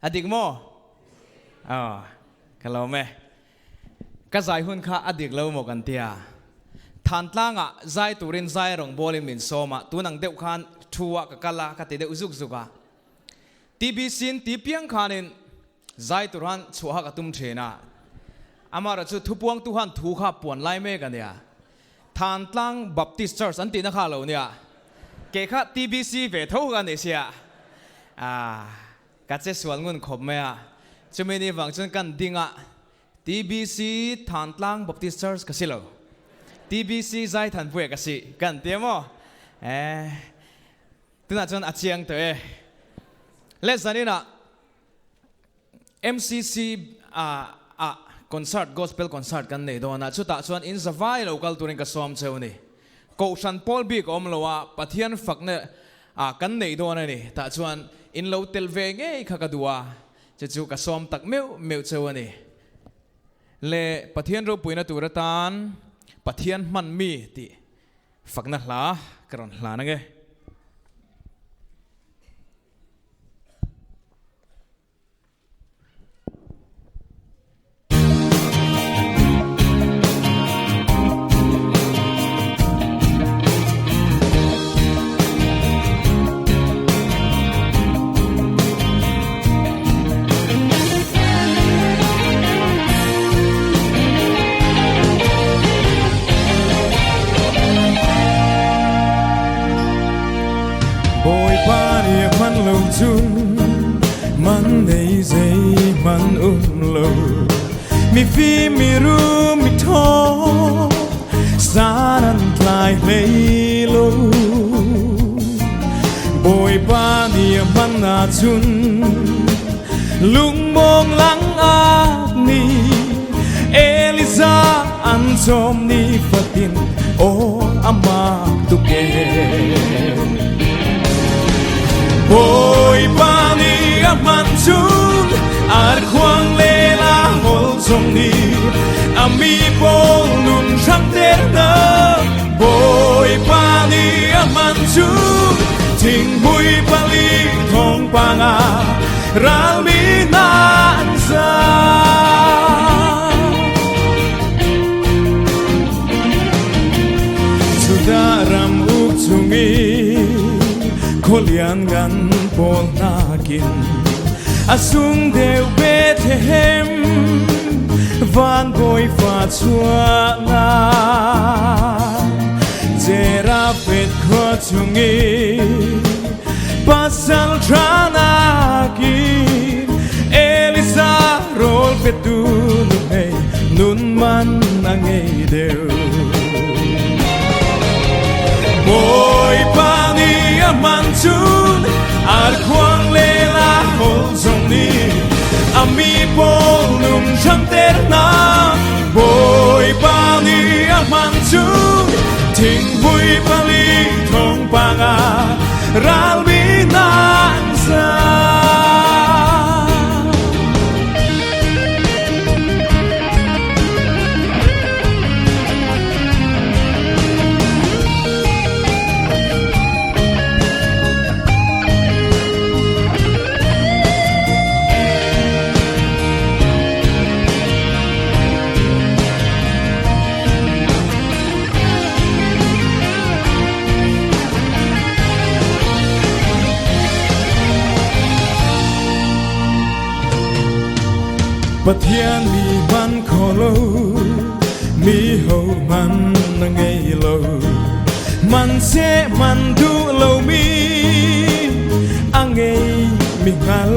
Adik maw? Oh, ka lawm e. Ka zai hun kha a dik lo maw kan tia. Thantlang ah zai turin zai rong bawl in min sawm a, tunang deuh khan thu ah ka kal a, ka ti deuh zuk zuk a. TBC in ti piang khan in zai tur han chhuah ha ka tum thin a. Amara chu thupuang tu han thu kha puan lai mek a nia. Thantlang Baptist Church an tihna kha lo nia. Kei kha TBC ve tho ka ni sia. Ah, ka che sual ngun khawp mai a. Chumi ni vang chuan kan ding a, TBC Thantlang Baptist Church ka si lo. TBC Zaithanpuia ka si kan ti emaw? Eh, tunah chuan a chiang tawh e. Le zaninah MCC ah ah concert gospel concert kan nei dawn a, chutah chuan in zavai lo kal turin ka sawm cheu a ni. Kohhran pawl bik a awm lo a, Pathian fakna ah kan nei dawn a ni. Tah chuan in lo tel ve ngei kha ka duh a, chu chu ka sawm tak meuh meuh cheu a ni. Le Pathian ropuina tur atan Pathian hman mi tih fakna hla ka rawn hlan ange. Bawipa nih a hman lo cun man nei zeihmanh um lo. Mifim mirum miṭhawng san an tlai hlei lo. Bawipa nih a hman ahcun lungmawng langak nih Eliza an cawm ni fatin aw amah tuk ee. Bawipa nih a hman cun arkhuang le la hol zong nih a mi pawl nun hrangter hna. Bawipa nih a hman cun thinghmui pali thawngpang ah ralmi hna an zam. Judah ram uk chung i khualian ngan pawl nakin a sung deuh Bethlehem van bawifa chuahnak Jeraphet khua chung i pasal ṭha nakin Elisa rawl petu nuhmei nun man a ngei deuh. Bawipa nih a hman cun arkhuang le la hol zong nih a mi pawl nung ṭhanter hna. Bawipa nih a hman cun thingpui pali thawngpang ah ralmi hna an zam. Pathian mi man kho lo mi ho man na ngei lo man se man duh lo mi a ngei mi hngal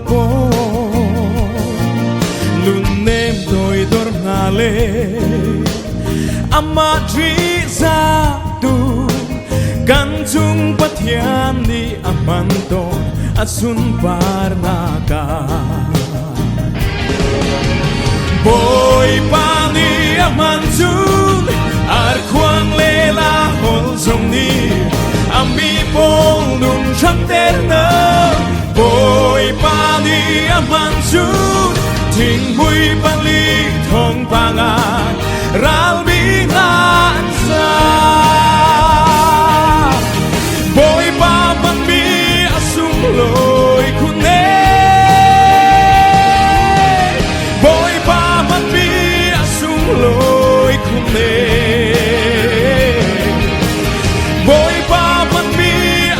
pawl nun nem toi dor hna le amah ṭihzah tu kan cung Pathian nih a hman tawn a sunparnak ah. Bawipa nih a hman cun arkhuang le la hol zong nih a mi pawl nun ṭhanter na. Bawipa nih a hman cun thinghmui pali thawngpang ah ralmi hna an sa. Bawipa hmanmi a sunglawi khun ee. ne. Bawipa hmanmi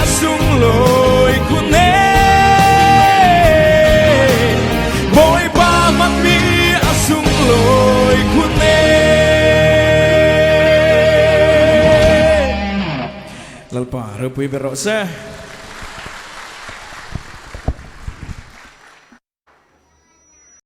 a sunglawi khun e. Bawipa hmanmi a sunglawi khun e. Lalpa ropui ber rawh se.